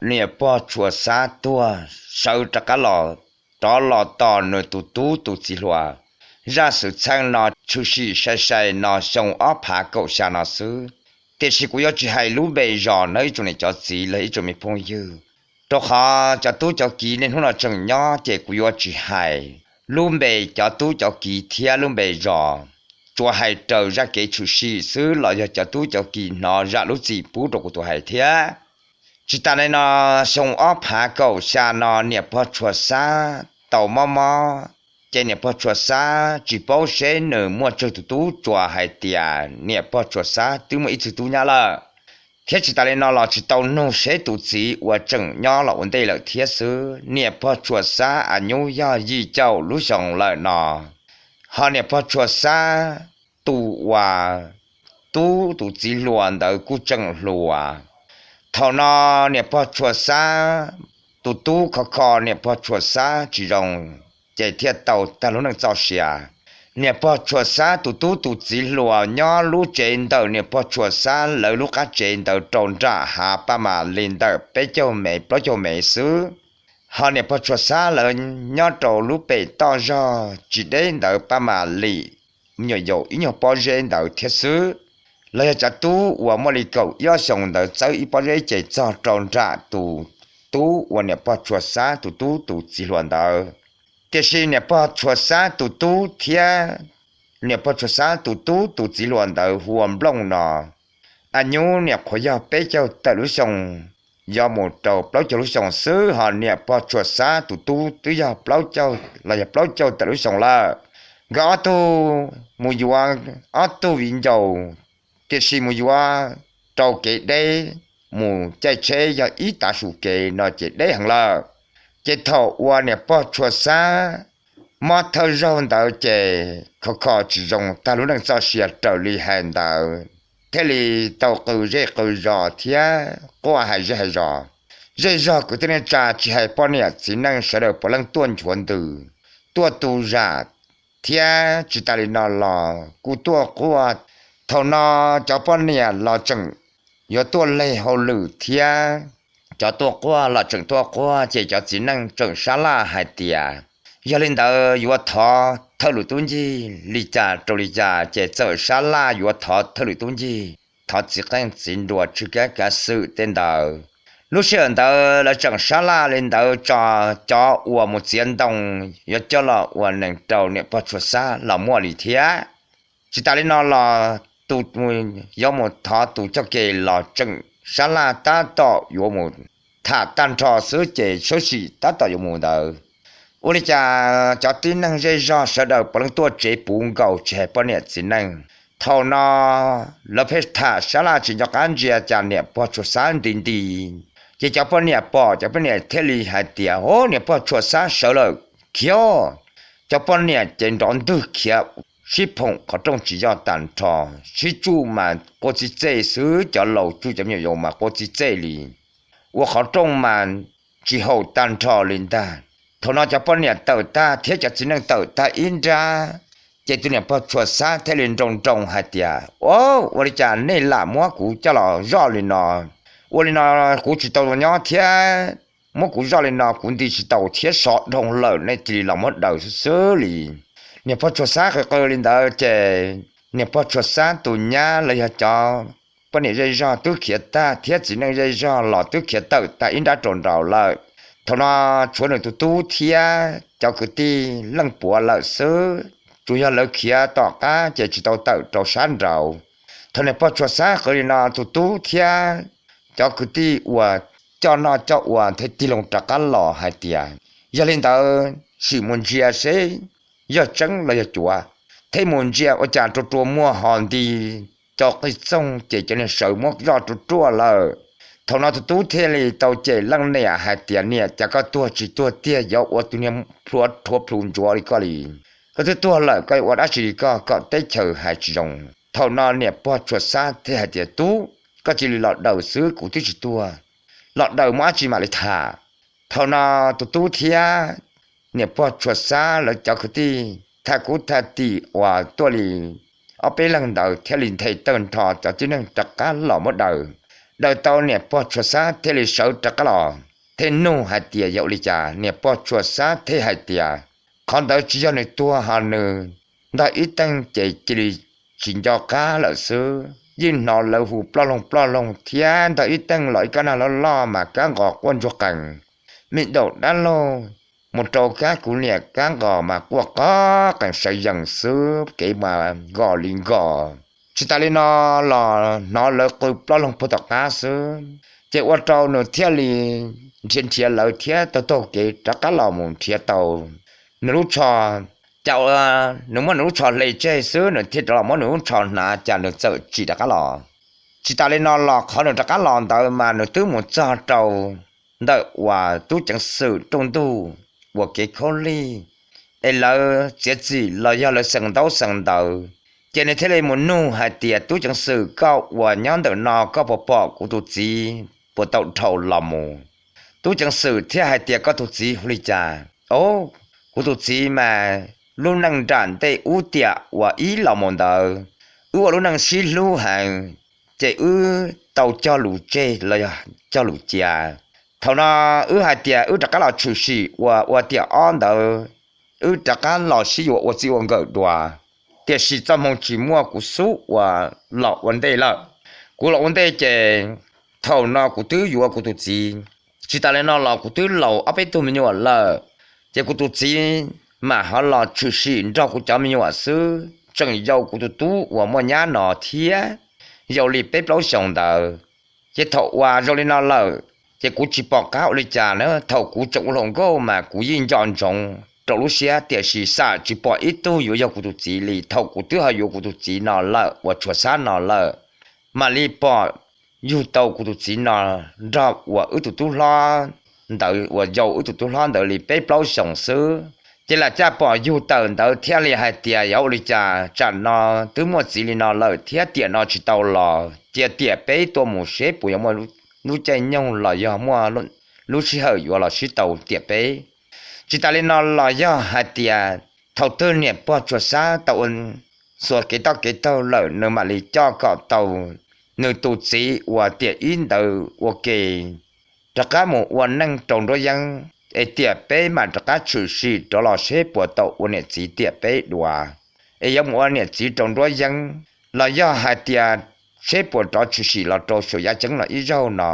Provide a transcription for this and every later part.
niam pog Tshua Xab tuag sawv rov qab los, rov los tos nws tus tub tus txiv hluas. Zaj xwm txheej no tshwm sim sai sai no xyoo ob phav kaum xya no xwb, tiam sis kuv yuav tsis hais lub npe zos nawb ib tsoom niam cov txiv los ib tsoom me phooj ywg, rau qhov cov tub cov kiv niaj hnub no tseem nyob ces kuv yuav tsis hais lub npe cov tub cov kiv thiab lub npe zos, tsuas hais raws zaj kev tshwm sim xwb los yog cov tub cov kiv hnov zam lub txim pub rau kuv tus hais thiab. Tsis tas li no, xyoo ob phav kaum xya no niam pog Tshua Xab tau mob mob, ces niam pog Tshua Xab tsis paub seb nws muaj tsawg tus tub, tsuas hais tias niam pog Tshua Xab twb muaj ib tug tub nyab lawm. Thiab tsis tas li no los tsis tau nug seb tus txiv uas tseem nyob los ua ntej lawm thiab xwb. Niam pog Tshua Xab a nyub yog yim caum lub xyoo lawm no, ho niam pog Tshua Xab tus uas tub tus txiv hluas ntawd kuj tseem hluas. Thaum no niam pog Tshua Xab tus tub kho kho niam pog Tshua Xab tsis zoo, ces thiaj tau tag lub neej txoj sia. Niam pog Tshua Xab tus tub tus txiv hluas nyob lub tsev ntawm niam pog Tshua Xab lawv lub qab tsev ntawd rau nram hav Paj Mas Lis ntawm peb caug mev plaub caug mev xwb. Ho niam pog Tshua Xab lawv nyob rau lub pem toj zog tsis deb ntawd Paj Mas Lis, me nyuam yaus ib nyuag pob zeb ntawd thiab xwb. Los yog cov tub uas muaj li kaum ib ob xyoos ntawd txawb ib pob zeb ces txog rau nram tus tub uas niam pog Tshua Xab tus tub tus txiv hluas ntawd. Tiam sis niam pog Tshua Xab tus tub thiab niam pog Tshua Xab tus tub tus txiv hluas ntawd hu ua Nplooj no, a nyub niam qhuav yog peb caug tawm lub xyoo, yuav mus rau plaub caug lub xyoo xwb, ho niam pog Tshua Xab tus tub twb yog plaub caug los yog plaub caug tawm lub xyoo lawm. Nkawd ob tug mus yuav ob tug viv ncaus, tiam sis mus yuav rau kev deb, mus caij tsheb yog ib tav su kev no ces deb heev lawm. Ces thaum uas niam pog Tshua Xab mob thawj zaug ntawd ces kho kho tsis zoo tag lub neej txoj sia raws li hais ntawd, thiaj li tau qw zej qw zos thiab quaj hais zej hais zos. Zej zog kwv tij neej tsa tsis hais poj niam txiv neej sawv daws puav leej tuaj nchuav ntws, tuaj tu zam, thiab tsis tas li no los kuj tuaj quaj. Thaum no cov poj niam los tseem yuav tuaj leg hauj lwm thiab, cov tuaj quaj los tseem tuaj quaj, ces cov txiv neej tseem sab laj hais tias, yog li ntawd yuav thov thawj lwm tub ncig li cas rau li cas, ces txawm sab laj yuav thov thawj lwm tub ncig, thov txiv qeej txiv nruas tsw kab kav xwm tej ntawd. Lub sij hawm ntawd lawv tseem sab laj li ntawd tso, cov uas mus txiav ntoo yuav coj los ua nees rau niam pog Tshua Xab los muaj li thiab. Tsis tas li no los tus yuav mus thov tus coj ke los tseem sab laj tab tom yuav mus tham tag nrho xwb ces sawv tsees tab tom yuav mus ntawd. Ua li cas cov tib neeg zej zog sawv daws puav leej tuaj tsev puv nkaus tsis hais poj niam txiv neej. Thaum no lawv pheej tham sab laj tsis nco qab ntsia cas niam pog Tshua Xab nti nti, ces cov poj niam pom cov poj niam thiaj li hais tias, o, niam pog Tshua Xab sawv lawm, khiav. Cov poj niam ces nrov ntwg khiav, sib phoom qhov rooj tsis yoj tag nrho, sib tsuj mas quaj txij txej xwb, cov laus tsuj cov me nyuam yaus mas quaj txij txej li, ua qhov rooj mas tsis haum tag nrho li ntag. Thaum no cov poj niam tawm tag thiab cov txiv neej tawm tag ib nrab, ces tus niam pog Tshua Xab thiaj li nroo nroo hais tias, o, ua li cas nej lam muab kuv coj los zoj li no? Ua li no kuv tsis tau nyob thiab, muab kuv zoj li no kuv nti tsis tau thiab sov dhau lawm, nej cia li los muab daws xwb xwb li. Niam pog Tshua Xab qw qw li ntawd ces niam pog Tshua Xab tus nyab los yog cov poj niam zej zog twb khiav tag thiab txiv neej zej zog los twb khiav tawm tag ib nrab rau nraud lawm. Thaum no tshuav nws tus tub thiab cov kwv tij leej puav lawm xwb, tsuas yog lawv khiav tom qab ces tsis tau tawm rau sab nraud. Thaum niam pog Tshua Xab qw li no tus tub thiab cov kwv tij uas coj noj coj ua thiaj tig loo rov qab los hais tias, yog li ntawd sim mus ntsia seb yog tseeb los yog cuav. Thiaj mus ntsia ua cas rua rua muag ho nti cov qij txoog ces cov niag sawv muab zoj ruaj ruaj lawm. Thaum no tus tub thiaj li tau cem leej niam hais tias, niam, cas koj tuag tsis tuag tiag yuav ua tus niag plhuav rhuav plhu ntsuav li koj li. Koj twb tuag lawm koj ua dab tsi li koj, kom teb chaws hais tsis zoo. Thaum no niam pog Tshua Xab thiaj hais tias, tub, koj cia li los daws xwb, kuv twb tsis tuag. Los daws muaj dab tsi mam li tham. Thaum no tus tub thiab niam pog Tshua Xab lawv cov kwv tij thaj kub thaj tim uas tuaj li ob peb leeg ntawd thiaj li nthe tawg nrho cov tib neeg rov qab los muab daws. daws tau niam pog Tshua Xab thiaj li sawv rov qab los thiaj nug hais tias yog ua li cas. Niam pog Tshua Xab thiaj hais tias qhov ntawd tsis yog nws tuag ho nws ntog ib teeg ces cia li tsis nco qab lawm xwb. Yeej hnov lawv hu ploj loog ploj loog thiab ntog ib teeg los ib kab nag loj loj mas kab nqos quaj ntsuag qees, me daum dab laug mus rau kab kuv niam kab nqos mas quaj qog qees sawv yees xwb, kev mas nkos li nkos. Tsis tas li no los hnov lawv qw ploj loog puag tom qab xwb, ces ua rau nws thiaj li nrhiav nrhiav lawv thiab taug taug kev rov qab los mus nrhiav tau nws lub tsho. Cas nws muab nws lub tsho hle tseg xwb, nws thiaj rov los muab nws lub tsho hnav, cas nws txawm tsim rov qab los. Tsis tas li no los qhov nws rov qab los ntawd mas nws twb mus txog rau ntawm uas tub ceev xwm rooj ntug uas kev khaub lig es lawv txiav txim los yog lawv xees ntaub xees ntawv, ces nws thiaj li mus nug hais tias tub ceev xwm, koj uas nyob ntawm no koj puas pom kuv tus txiv puas tau dhau los mus? Tub ceev xwm thiaj hais tias koj tus txiv hu li cas? Au, kuv tus txiv mas lub neej nram ntej ub tiam uas ib los mus ntawd, wb ua lub neej sib hlub heev, ces wb tau cog lus tseg los yog cog lus cia. Thaum no wb hais tias wb rov qab los tshwm sim uas ua tiam ob ntawd, wb rov qab los sib yuav ua txij ua nkawm dua. Tiam sis txoj hmoo tsis muaj, kuv xub uas los ua ntej lawm. Kuv los ua ntej ces thaum no kuv twb yuav kuv tus txiv. Tsis tas li no los kuv twb laus ob peb tug me nyuam lawm, ces kuv tus txiv mam ho los tshwm sim nrog kuv cov me nyuam xwb, tseem yau kuv tus tub uas muaj nyab no thiab, yau li peb plaub xyoos ntawd. Ces thaum uas zoo li no lawm, ces kuv tsis pom qab ua li cas na. Thaum kuv tseem ua hluas nkauj mas kuv yeej nco ntsoov rau lub siab, tiam sis xam tsis pom ib tug yuav yog kuv tus txiv li. Thaum kuv twb ho yuav kuv tus txiv no lawm uas Tshua Xab no lawm, mam li pom yug tau kuv tus txiv no nrog uas wb tus tub hlob ntawd uas yau wb tus tub hlob ntawd li peb plaub xyoos xwb. Ces lam caj pom yug tawm ntawd thiaj li hais tias yog ua li cas tsam no twb muaj txiv li no lawm thiab tiam no tsis tau los, cia tiam peb tuaj mus seb puas yuav muaj lub caij nyoog los yog muaj lub sij hawm yuav los sib tau tiam peb. Tsis tas li no los yog hais tias thaum twg niam pog Tshua Xab tau ua xuas kev toj kev taug lawm, nws mam li coj kom tau nws tus txiv uas tiam ib ntawd ua ke rov qab mus ua neej rau nruab yeeb, es tiam peb mam rov qab tshwm sim rov los seb puas tau ua niam txiv tiam peb dua, es yuav mus ua niam txiv rau nruab yeeb, los yog hais tias seb puas rov tshwm sim los rau Suam Yaj Ceeb no ib zaug no.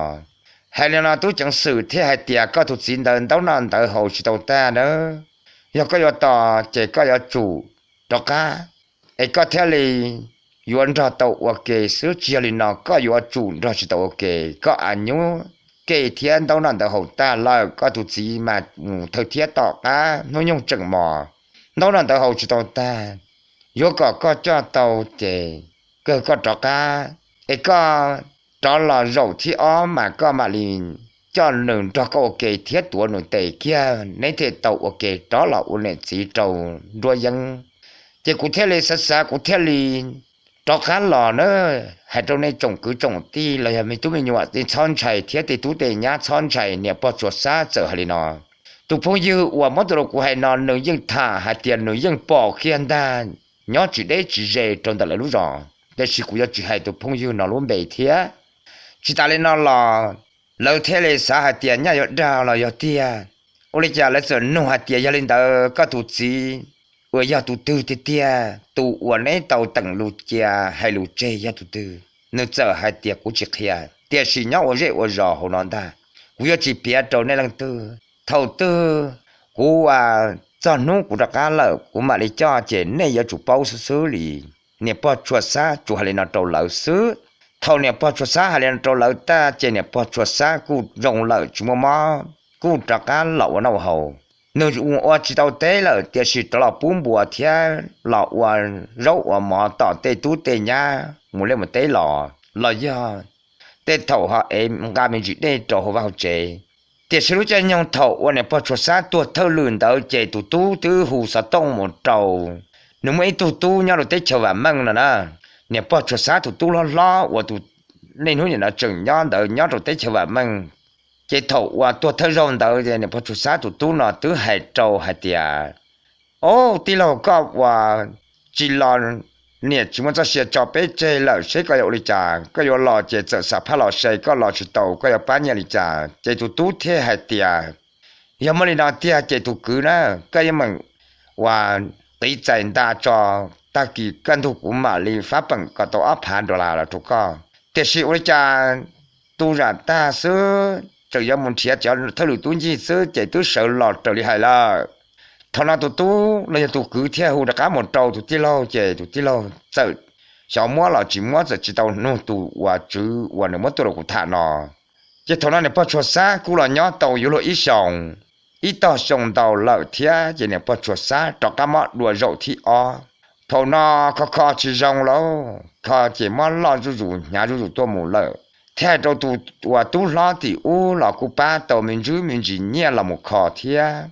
Hais li no tub ceev xwm thiaj hais tias koj tus txiv ntawd ntaub noj ntawv haus tsis tau tag na. Yog koj yuav tos ces koj yuav tsum rov qab, es koj thiaj li yuav nrog tau ua ke xwb, tsis yog li no koj yuav tsum nrog tsis tau ua ke. Koj av nyub ke thiab ntaub noj ntawv haus tag lawm, koj tus txiv mas mus thawj thiab tom qab hnub nyoog tseem mos, ntaub noj ntawv haus tsis tau tag. Yuav kom koj coj tau ces kawg koj rov qab, es koj rov los zaum thib ob mas koj mam li coj nws nrog koj ua ke thiab tuav nws tes kiag, neb thiaj tau ua ke rov los ua niam txiv rau nruab yeeb. Ces kuv thiaj li xav xav, kuv thiaj li rov qab los na. Hais rau nej tsoom kwv tsoom tij los yog me tub me nyuam, nej txhob ntshai thiab tej tub tej nyab txhob ntshai, niam pog Tshua Xab txawm hais li no. Tus phooj ywg uas muab tus rau kuv hais no nws yeej tham hais tias nws yeej pom kiag ntag, nyob tsis deb tsis ze rau ntawm lawv lub zos, tiam sis kuv yuav tsis hais tus phooj ywg no lub npe thiab. Tsis tas li no los lawv thiaj li xav hais tias nyaj yuav dag los yog tiag. Ua li cas lawv txawm nug hais tias yog li ntawd koj tus txiv uas yog tus twg tiag tiag, tus uas neb tau teem lus cia hais lus tseg yog tus twg? Nws txawm hais tias kuv tsis qhia, tiam sis nyob ua zej ua zos hauv no ntag, kuv yuav tsis piav rau nej leej twg. Thaum twg kuv txog hnub kuv rov qab lawm kuv mam li coj, ces nej yuav tsum paub xwb xwb li. Niam pog Tshua Xab tsuas hais li no rau lawv xwb. Thaum niam pog Tshua Xab hais li no rau lawv tag ces niam pog Tshua Xab kuj zoo lawm tsis muaj mob, kuj rov qab los ua noj ua haus. Nws ua tsis tau teb lawm, tiam sis rov los pub npua thiab los ua zaub ua mov tom tej tub tej nyab mus liaj mus teb los, los yog tej thaum ho ev nqa me ntsis dej rau hauv vaj hauv tsev. Tiam sis lub caij nyoog thaum uas niam pog Tshua Xab tuag thawj lwm ntawd ces tus tub twb hu xov tooj mus rau, nws muaj ib tug tub nyob rau teb chaws Vam Meej no na. Niam pog Tshua Xab tus tub hlob hlob uas tus, niaj hnub nim no tseem nyob ntawd nyob rau teb chaws Vam Meej. Ces thaum uas tuag thawj zaug ntawd ces niam pog Tshua Xab tus tub no twb hais rau hais tias, Au, tij laug, koj uas tsis los niam tsis muaj txoj sia tso peb tseg lawm, seb koj yuav ua li cas, koj yuav los ces txawm xam phaj los se, koj los tsis tau koj yuav pab nyiaj li cas. Ces tus tub thiaj hais tias, yog muaj li no tiag ces tus kwv na, koj yeej meem ua qiv txais nta tso, tag kis kaj ntug kuv mam li fab peem kom tau ob phav dollar los rau koj. Tiam sis ua li cas tu zam tag xwb tseem yuav mus nrhiav cov thawj lwm tub ncig xwb ces twb sawv los raws li hais lawm. Thaum no tus tub los yog tus kwv thiaj hu rov qab mus rau tus tij laug ces tus tij laug txawm xyov muab los tsis muab, txawm tsis tau nug tus uas tswv uas nws muab tuaj rau kuv tham no. Ces thaum no niam pog Tsuas Xab kuj los nyob tau yuav luag ib xyoos, ib tog xyoo ntau lawm thiab ces niam pog Tsuas Xab rov qab mob dua zaum thib ob. Thaum no kho kho tsis zoo lauj, kho ces mob loj zuj zus hnyav zuj zus tuaj mus lawm, thiaj hais rau tus uas tub hlob tim ub los kuj pab tau me ntsis me ntsis nyiaj los mus kho thiab.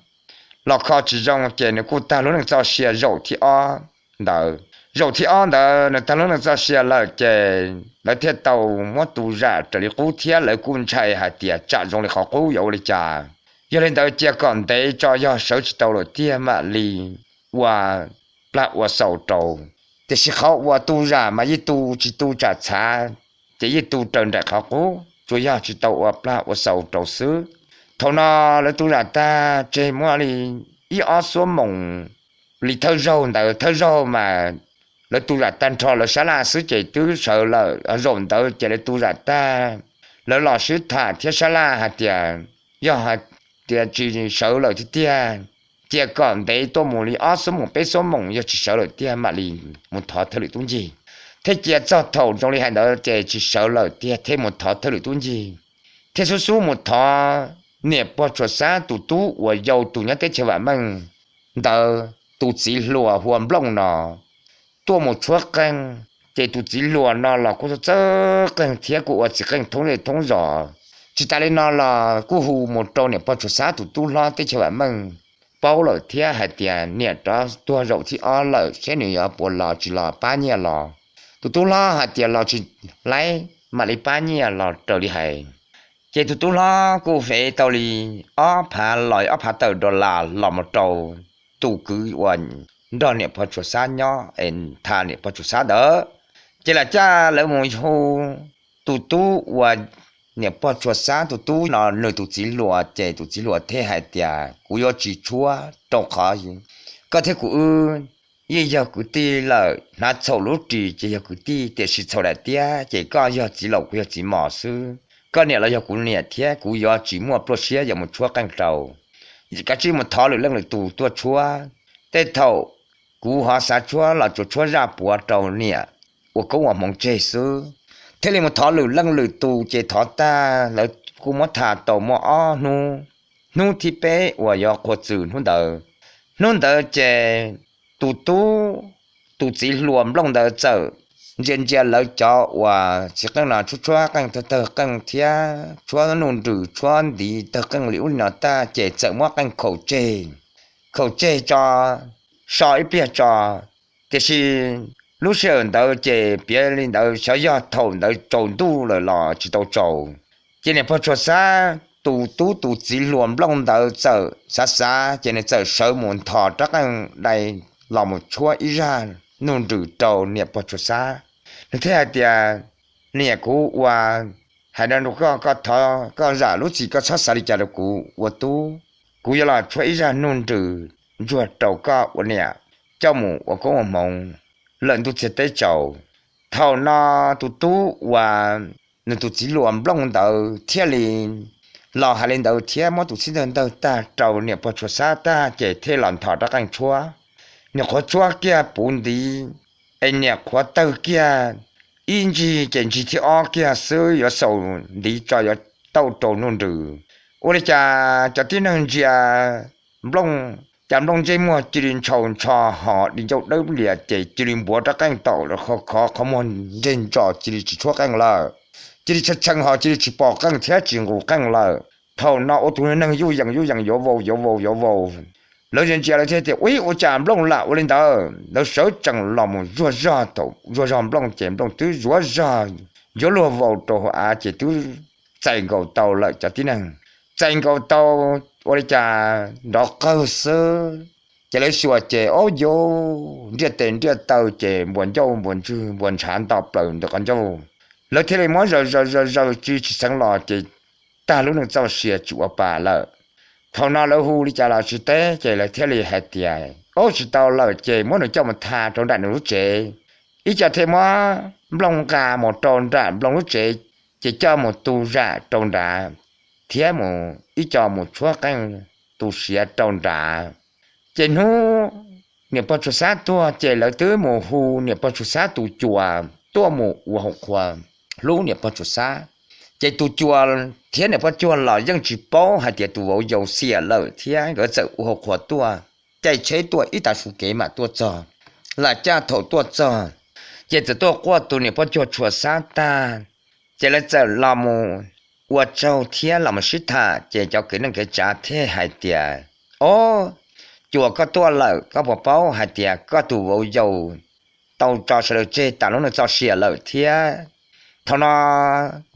Los kho tsis zoo ces nws kuj tag lub neej txoj sia zaum thib ob ntawd. Zaum thib ob ntawd nws tag lub neej txoj sia lawm ces lawv thiaj tau muab tu zam raws li qub thiab lawv kuj ntshai hais tias tsam zoo li qhov qub yuav ua li cas. Yog li ntawd cia kom ntev tso, yog sawv tsis tau lawm tiag mam li ua plag ua xaus rau. Tiam sis qhov uas tu zam mas yeej tu tsis tu tsam txhav, ces yeej tu raws nraim qhov qub, tsuas yog tsis tau ua plag ua xaus rau xwb. Thaum no lawv tu zam tag tseg muaj li ib ob xuab moos li thawj zaug ntawd. Thawj zaug mas lawv tu zam tag nrho lawv sab laj xwb ces twb sawv lawm. Zaum ntawd ces lawv tu zam tag, lawv los sib tham thiab sab laj hais tias yog hais tias tsis sawv lawm tiag tiag, cia kom ntev tuaj mus li ob xuab moos peb xuab moos, yog tsis sawv lawm tiag mam li mus thov thawj lwm tub ncig. Thiab cia txog thaum zoo li hais ntawd ces tsis sawv lawm tiag thiaj mus thov thawj lwm tub ncig. Thiab xub xub mus thov niam pog Tsuas Xab tus tub uas yau tus nyob teb chaws vam meej ntawd tus txiv hluas hu ua Nplooj no tuaj mus tshuab qeej. Ces tus txiv hluas no los kuj txawj qeej thiab kuj ua txiv qeej thoob zej thoob zos. Tsis tas li no los kuj hu mus rau niam pog Tsuas Xab tus tub hlob teb chaws vam meej paub lawm thiab hais tias niam rov tuag zaum thib ob lawm, seb nws yuav puas los tsis los pab nyiaj los. Tus tub hlob hais tias los tsis laib, mam li pab nyiaj los raws li hais. Ces tus tub hlob kuj fev tau li ob phav los ob phav tawm dollar los mus rau tus kwv uas nrog niam pog Tsuas Xab nyob es tham niam pog Tsuas Xab ntawd. Ces lam caj lawv mus hu tus tub uas niam pog Tsuas Xab tus tub no nws tus txiv hluas, ces tus txiv hluas thiaj hais tias, kuv yuav tsis tshuab rau qhov koj thiab kuv wb yeej yog kwv tij lawm, hnav txhaum lub ris ces yog kwv tij, tiam sis txhaum daim tiab ces koj yog txiv laus kuv yog txiv mos xwb. Koj niam los yog kuv niam thiab kuv yuav tsis muaj pluaj siab yuav mus tshuab qeej rau. Kav tsij mus thov lwm leej lwm tus tuaj tshuab. Tej thaum kuv ho xav tshuab los tsuas tshuab zaj puav rau niam ua koob ua hmoov tseg xwb. Thiaj li mus thov lwm leej lwm tus, ces thov tag lawv kuj muab tham tau muaj ob hnub. Hnub thib peb uas yuav qhuav txws hnub ntawd, hnub ntawd ces tus tub, tus txiv hluas Nplooj ntawd txawm ntsia ntsia lawv cov uas txiv qeej no tshuab tshuab qeej tawg tawg qeej thiab tshuab nuj nrws tshuab ntiv tawg qeej li ub li no tag ces txawm muab qeej khaum tseg, khaum tseg tso, so ib pliag tso. Tiam sis lub sij hawm ntawd ces piav li ntawd xyov yog thaum ntawd tsaus ntuj lawm los tsis tau tsaus. Ces niam pog Tsuas Xab tus tub tus txiv hluas Nplooj ntawd txawm xav xav ces nws txawm sawv mus nthos rab qeej dai los mus tshuab ib zaj nuj nrws rau niam pog Tsuas Xab. Nws thiaj hais tias, niam, kuv ua hais no rau koj, koj thov koj zam lub txim, koj txhob xav li cas rau kuv ua tub. Kuv yuav los tshuab ib zaj nuj nrws ntsuag rau koj ua niam coj mus ua koob ua hmoov lawm ntuj txiag teb tsaus. Thaum no tus tub uas nws tus txiv hluas Nplooj ntawd thiaj li los hais li ntawd thiab muab tus txhib ntawg ntawg tag rau niam pog Tsuas Xab tag ces thiaj los nthos rab qeej tshuab. Niam qhuav tshuab kiag puv ntiv es niam qhuav tawg kiag ib ncig ces ncig thib ob kiag xwb yuav xaus ntiv tso yuav tauj rau nuj nrws. Ua li cas cov tib neeg ntsia Nplooj, cas Nplooj ntsej muag cia li ntshaus ntsho ho di ncauj dawb lias ces cia li npuav rab qeej taum khov khov, qhov muag ntseg ntsos cia li tsis tshuab qeej lawm. Cia li tshee tshee ho cia li tsis pom qeej thiab tsis nqus qeej lawm. Thaum no ua tus neeg yuj yees yuj yees yuav vau yuav vau yuav vau. Lawv ntsia ntsia lawv thiaj tias, ub, ua cas Nplooj lam ua li ntawd. Lawv sawv tsees los mus zuag zog, thaum zuag zog Nplooj ces Nplooj twb zuav zog yuav luag vau rau hauv av ces twb txais nkaus tau lawm cov tib neeg. Txais nkaus tau ua li cas nrov qawg xwb, Ces lawv xyuas ces ob yuv nriaj tes nriaj taw ces npuas ncauj npuas ntswg npuas ntshav nto plaws ntawm qhov ncauj. Lawv thiaj li muab zaws zaws zaws zaws tsis tsis xeev los ces tag lub neej txoj sia tsis ua pa lawm. Thaum no lawv hu li cas los tsis teb ces lawv thiaj li hais tias ob tsis tau lawm ces muab nws coj mus tha rau nram nws lub tsev. Ib co thiaj muab Nplooj nqa mus rau nram Nplooj lub tsev ces coj mus tu zam rau nrad thiab mus ib co mus tshuab qeej tu siav rau nrad. Ces hnub niam pog Tsuas Xab tuag ces lawv twb mus hu niam pog Tsuas Xab tus cuas tuaj mus ua hauv qhua hlub niam pog Tsuas Xab. Ces tus cuas thiab niam pog cuag los yeej tsis paub hais tias tus vauv yau xiam lawm thiab nkawd txawm ua hauv qhua tuaj, caij tsheb tuaj ib tav su kev mam tuaj txog. Lam caj thaum tuaj txog ces txawm tuaj quaj tus niam pog cuag Tsuas Xab tag, ces lawv txawm los mus ua tsaug thiab los mus sib tham ces cov kev neej kev tsav thiaj hais tias ob cuas koj tuaj lawm koj puas paub hais tias koj tus vauv yau tau tso sawv daws tseg tas lub neej txoj sia lawm thiab. Thaum no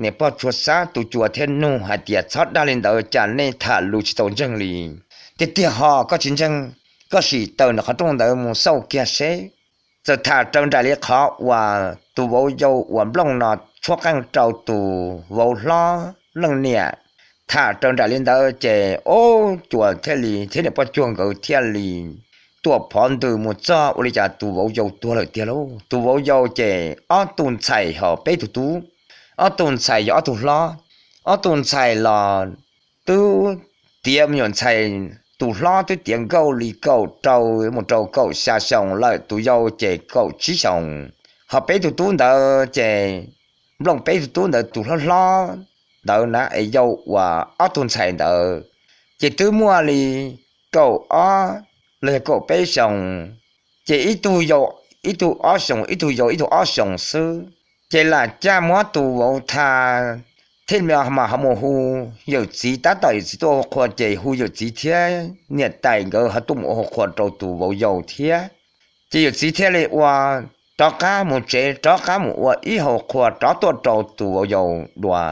niam pog Tsuas Xab tus cuas thiaj nug hais tias txhob dag li ntawd cas nej tham lus tsis tau ntseeg li. Tiag tiag ho koj tsis ntseeg, koj sim taws nram qhov rooj ntawd mus xauj kiag seb. Txawm tham raws nraim li qhov uas tus vauv yau uas Nplooj no tshuab qeej rau tus vauv hlob leej niam, tham raws nraim li ntawd ces ob cuas thiaj li thiab niam pog cuag nkawd thiaj li tuam phov ntws mus txog ua li cas tus vauv yau tuag lawm tiag lauj. Tus vauv yau ces ob tug ntxhais ho peb tug tub, ob tug ntxhais yog ob tug hlob, ob tug ntxhais los twb tiav me nyuam ntxhais, tus hlob twb tiav nkauj li kaum rau mus rau kaum xya xyoo lawm, tus yau ces kaum tsib xyoos. Ho peb tug tub ntawd ces Nplooj peb tug tub ntawd tus hlob hlob ntawd na es yau uas ob tug ntxhais ntawd ces twb muaj li kaum ob los yog kaum peb xyoos, ces ib tug yau ib tug ob xyoos, ib tug yau ib tug ob xyoos xwb. Ces lam caj muab tus vauv tha thiaj mas ho mus hu yawm txiv, tab tom yawm txiv tuaj ua qhua ces hu yawm txiv thiab niam tais nkawd ho tuaj mus ua hauv qhua rau tus vauv yau thiab. Ces yawm txiv thiaj li ua rov qab mus tsev, rov qab mus ua ib hauv qhua rov tuaj rau tus vauv yau dua.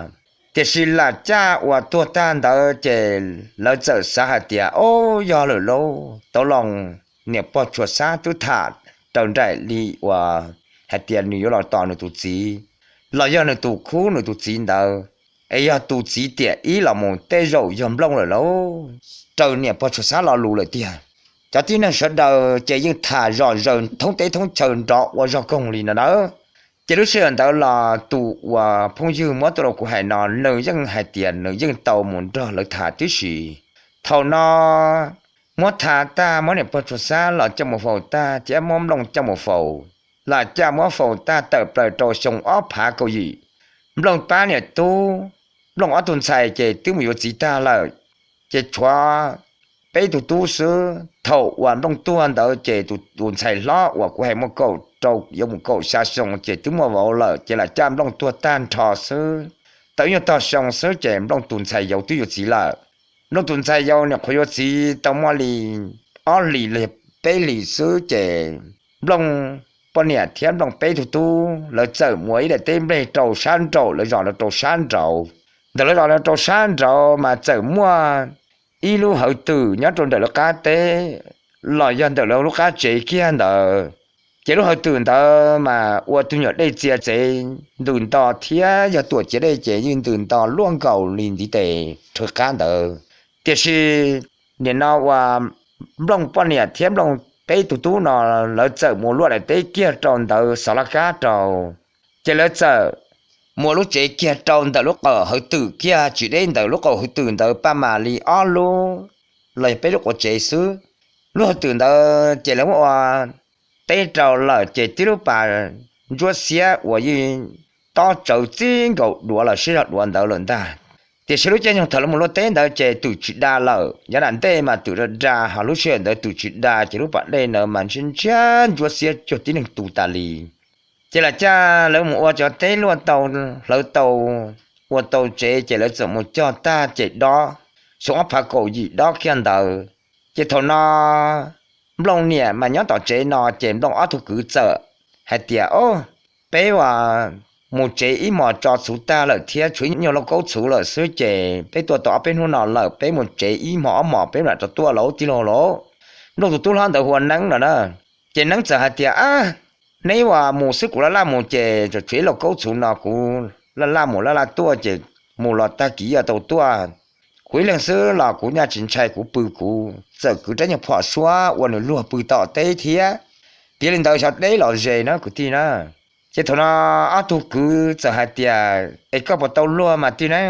Tiam sis lam caj uas tuag tag ntawd ces lawv txawm xav hais tias ob yog lawm lauj, tau los niam pog Tsuas Xab twb tham raws nraim li uas hais tias nws yuav los tos nws tus txiv, los yog nws tus khub nws tus txiv ntawd, es yog tus txiv tiam ib los mus tej zaum yog Nplooj lawm lauj, raws niam pog Tsuas Xab lo lus lawm tiag. Cov tib neeg sawv daws ces yeej tham zom zaws thoob teb thoob chaw nrov ua zog koog li no nawb. Ces lub sij hawm ntawd los tus uas phooj ywg muab tuaj rau kuv hais no nws yeej hais tias nws yeej tau mus nrog lawv tham tib si. Thaum no muab tha tag, muab niam pog Tsuas Xab los coj mus faus tag thiab muab Nplooj coj mus faus, lam caj muab faus tag tawm plaws rau xyoo ob phav kaum yim. Nplooj pab niam tub, Nplooj ob tug ntxhais ces twb mus yuav txiv tag lawm, ces tshuav peb tug tub xwb. Thaum uas Nplooj tuag ntawd ces tus ntxhais hlob uas kuv hais muaj kaum rau yuav mus kaum xya xyoo ces twb muaj vauv lawm, ces lam caj Nplooj tuag tag nrho xwb, tau ib nyuag tog xyoo xwb ces Nplooj tus ntxhais yau twb yuav txiv lawm. Nplooj tus ntxhais yau nyuam qhuav yuav txiv tau muaj li ob hlis los peb hlis xwb ces Nplooj poj niam thiab Nplooj peb tug tub lawv txawm mus ib daim teb nplej rau sab nraum lawv zos no rau sab nraud. Ntawm lawv zos no rau sab nraud mas txawm muaj ib lub hawv twm nyob rau ntawm lawv qab teb los yog ntawm lawv lub qab tsev kiag ntawd. Ces lub hawv twm ntawd mas ua tus nyuam dej txia txev ntws nto thiab yog tuam ciav dej ces yeej ntws nto luaj nkaus li ntiv tes rhawv qab ntawd. Tiam sis nim no uas Nplooj poj niam thiab Nplooj peb tug tub no lawv txawm mus luaj daim teb kiag rau ntawd xov laj kab rau, ces lawv txawm mus lub tsev kiag rau ntawm lub qaum hawv twm kiag tsis deb ntawm lub qaum hawv twm ntawd paj mam li ob lub los yog peb lub quav tsev xwb. Lub hawv twm ntawd ces lawv muab ua teb rau lawm ces tib lub pas ntsuab xiab uas yeej tob tsawv txij nkaus duav los sib zog duav ntawd lawm ntag. Tiam sis lub caij nyoog thaum lawv mus luaj teb ntawd ces twm tsis da lawm, yav nram ntej mas twm da da, ho lub sij hawm ntawd twm tsis da ces lub pas dej ntawd mas ntshiab ntshiab ntsuab xiab cuag tib neeg tu tas li. Ces lam caj lawv mus ua cov teb luaj tau, hlawv tau, ua tau tsev ces lawv txawm mus cog tag ces dob, xyoo ob phav kaum yim dob kiag ntawd. Ces thaum no Nplooj niam mas nyob tom tsev no ces Nplooj ob tug kwv txawm hais tias, o, peb mus tsev ib hmos tso txhuv tag lawm thiab tshuav ib nyuag lauj kaub txhuv lawm xwb ces peb tuaj tau ob peb hnub no lawm, peb mus tsev ib hmos ob hmos peb mam rov tuaj lauj tij laug lauj. Nplog tus tub hlob ntawd hu ua Neeb no na. Ces Neeb txawm hais tias, Ab, neb ua mus xwb, kuv laj laj mus ces tsam tshuav ib lauj kaub txhuv no kuv laj laj mus laj laj tuaj ces mus los tag kis yuav tau tuaj. Kuv ib leeg xwb los kuv nyaj tsis ntshai, kuv pw kuv txawm kwv rab nyuag phom suab ua nws luag pw tom teb thiab. Piav li ntawd xyov deb los ze na kwv tij na. Ces thaum no ob tug kwv txawm hais tias, Es koj puas tau luag mas tij na?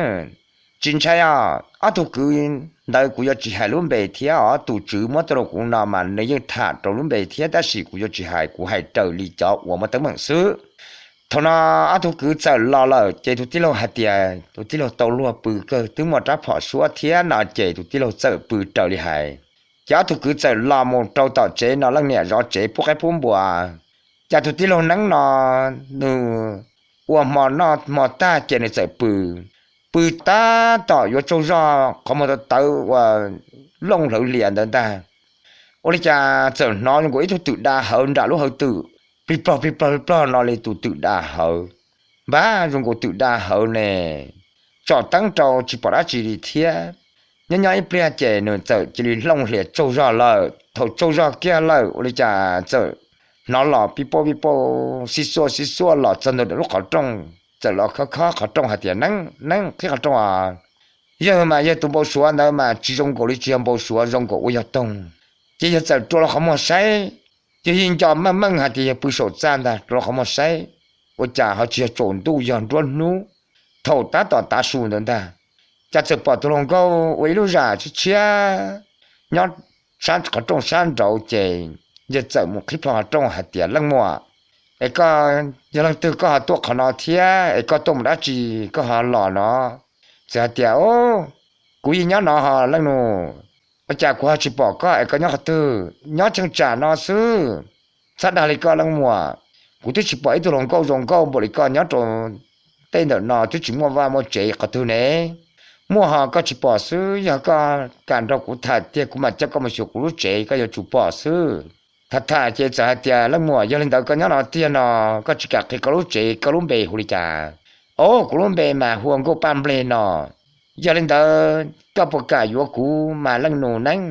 Tsis ntshai os, ob tug kwv ntawd kuv yuav tsis hais lub npe thiab os, tus tswv muab tuaj rau kuv no mas nws yeej tham rau lub npe thiab tab sis kuv yuav tsis hais, kuv hais raws li cov uas muaj teeb meem xwb. Thaum no ob tug kwv txawm los lawm ces tus tij laug hais tias tus tij laug tau luag pw kawg, twb muaj rab phom suab thiab no ces tus tij laug txawm pw raws li hais. Ces ob tug kwv txawm los mus rau tom tsev no, leej niam zov tsev pub qaib pub npua. Cas tus tij laug Neeb no nws ua hmo noj hmo tag ces nws txawm pw, pw tab tom yuav tsaug zog qhov muag tawv tawv uas looj hlawv hlias ntawd ntag. Ua li cas txawm hnov zoo nkaus ib tug twm da hawv nram lub hawv twm, plig plog plig plog plig plog no li tus twm da hawv. Npab, zoo nkaus twm da hawv ne. Tsom teeb rau tsis pom dab tsi li thiab. Nyob nyob ib pliag ces nws txawm cia li looj hlias tsaug zog lawm. Thaum tsaug zog kiag lawm ua li cas txawm hnov los pib pauj pib pauj, sib xuaj sib xuaj los txog ntawm lub qhov rooj, txawm los khob khob qhov rooj hais tias, Neeb, Neeb, qhib qhov rooj os. Yawg mas yawg tus npau suav ntawd mas tsis zoo nkaus li tsis yog npau suav, zoo nkaus ua yog toog. Ces yawg txawm rua los qhov muag saib, yawg yeej nco meej meej hais tias yawg pw saum txaj ntag, rua los qhov muag saib, ua cas ho tsis yog tsaus ntuj, yog nruab hnub, thaum tab tom tav su ntawd ntag. Cas txawm pom tus hluas nkauj ua ib lub zam tshiab tshiab nyob sab qhov rooj sab nraud ces yawg txawm mus qhib plho qhov rooj hais tias, Leej muam, es koj yog leej twg koj ho tuaj qhov no thiab es koj tuaj mus dab tsi koj ho los no? Txawm hais tias, Kuv yeej nyob no ho leej nus, ua cas kuv ho tsis pom koj es koj nyob qhov twg? Nyob cheeb tsam no xwb. Txhob dag li koj leej muam, kuv twb tsis pom ib tug hluas nkauj zoo nkauj npaum li koj nyob rau tej ntawm no, twb tsis muaj vaj muaj tsev qhov twg ne. Muaj ho koj tsis pom xwb, yog koj kam nrog kuv tham tiag kuv mam coj koj mus xyuas kuv lub tsev koj yuav tsum pom xwb. Tham tham ces txawm hais tias, Leej muam, yog li ntawd koj nyob no tiag no, koj tsis kam qhia koj lub tsev, koj lub npe hu li cas? Au, kuv lub npe mas hu ua Nkauj Paj Nplej no. Yog li ntawd koj puas kam yuav kuv mas leej nus Neeb?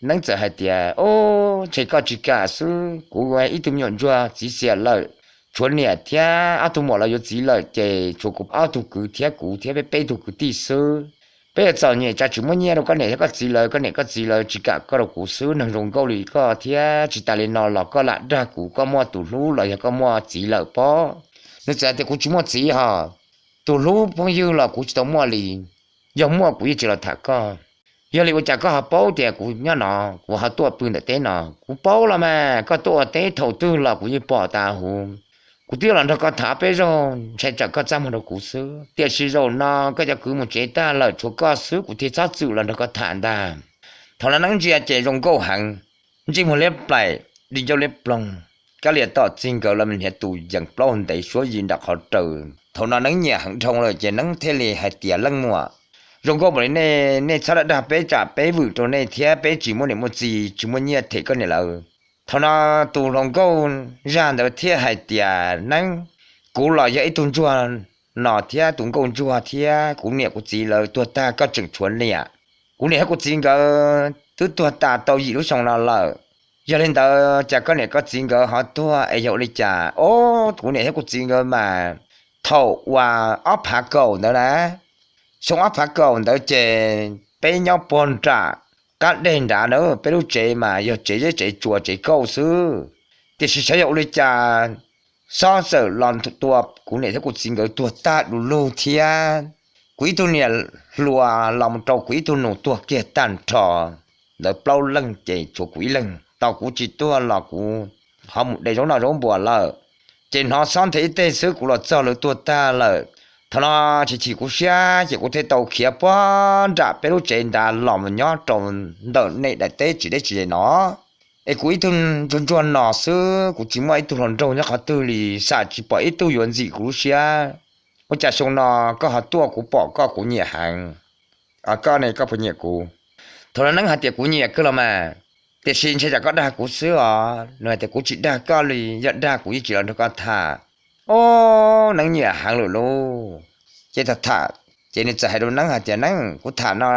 Neeb txawm hais tias, Au, ntshe koj tsis kam xwb, kuv ib tug me nyuam ntsuag txiv xiam lawm, tshuav niam thiab ob tug muam los yuav txiv lawm ces tshuav kuv ob tug kwv thiab kuv thiab peb peb tug kwv tij xwb. Peb yuav txom nyem tsam tsis muaj nyiaj rau koj niam thiab koj txiv lawv, koj niam koj txiv lawv tsis kam koj rau kuv xwb. Neeg zoo nkauj li koj thiab tsis tas li no los koj lam dag kuv, koj muaj tus hlub los yog koj muaj txiv lawm pob? Nws txawm hais tias, Kuv tsis muaj txiv ho, tus hlub phooj ywg los kuv tsis tau muaj li. Yog muaj kuv yeej tsis los tham koj. Yog li ua cas koj ho paub tias kuv nyob no, kuv ho tuaj pw ntawm teb no? Kuv paub los mas, koj tuaj ua teb thaum twg los kuv yeej pom tas huv. Kuv twb los nrog koj tham peb zaug, ntshai tsam koj txaj muag rau kuv xwb, tiam sis zaum no koj cov kwv mus tsev tag lawm tshuav koj xwb kuv thiaj txhob txwm los nrog koj tham ntag. Thaum no Neeb ntsia ces zoo nkauj heev, ntsej muag liab plaim, di ncauj liab ploog, kab lias tom txig nkawd los hniav tus yees plaub ntev suab yi nram qhov raws. Thaum no Neeb nyiam heev dhau lawm ces Neeb thiaj li hais tias, Leej muam, zoo nkauj npaum li nej, nej txhob dag dag peb tsam peb vwm rau nej thiab peb tsis muaj niam muaj txiv, tsis muaj nyiaj them koj niam lawv. Thaum no tus hluas nkauj zaj ntawd thiaj hais tias, Neeb, kuv los yog ib tug ntsuag no thiab tus nkauj ntsuag thiab, kuv niam kuv txiv lawv tuag tag koj tseem tshuav niam. Kuv niam thiab kuv txiv nkawd twb tuag tas tau yim lub xyoo no lawm. Yog li ntawd cas koj niam koj txiv nkawd ho tuag es yog ua li cas? Au, kuv niam thiab kuv txiv nkawd mas thaum uas ob phav kaum ntawd na, xyoo ob phav kaum ntawd ces peb nyob puag nram qab deg nrad na, peb lub tsev mas yog tsev zeb tsev tsua tsev kauj xwb. Tiam sis xyov yog ua li cas xob txawm los tua kuv niam thiab kuv txiv nkawd tuag tag du lug thiab. Kuv ib tug niam hluas los mus rau kuv ib tug nus tuag kiag tag nrho. Lawv plaub leeg ces tshuav kuv ib leeg, tau kuv tsis tuag los kuv ho mus de zaub noj zaub npua lawm. Ces hnov xob nthe ib teg xwb kuv los txog lawv tuag tag lawm. Thaum no chim chim kuv siab ces kuv thiaj tau khiav puag nram peb lub tsev nrad los mus nyob rau ntawm nej daim teb tsis deb tsis ze no. Es kuv ib tug ntsuag ntsuag no xwb, kuv tsis muaj ib tug hluas nraug nyob qhov twg li, xam tsis pom ib tug yuav ntxim kuv lub siab. Ua cas xyoo no koj ho tuaj kuv pom koj kuv nyiam heev. Koj ne koj puas nyiam kuv? Thaum no Neeb hais tias, Kuv nyiam kawg los mas, tiam sis ntshai tsam koj dag kuv xwb os. Nws hais tias, Kuv tsis dag koj li, yog dag kuv yeej tsis los nrog koj tham. Au, Neeb nyiam heev lawm lauj. Ces tham tham, ces nws txawm hais rau Neeb hais tias, Neeb, kuv tham no,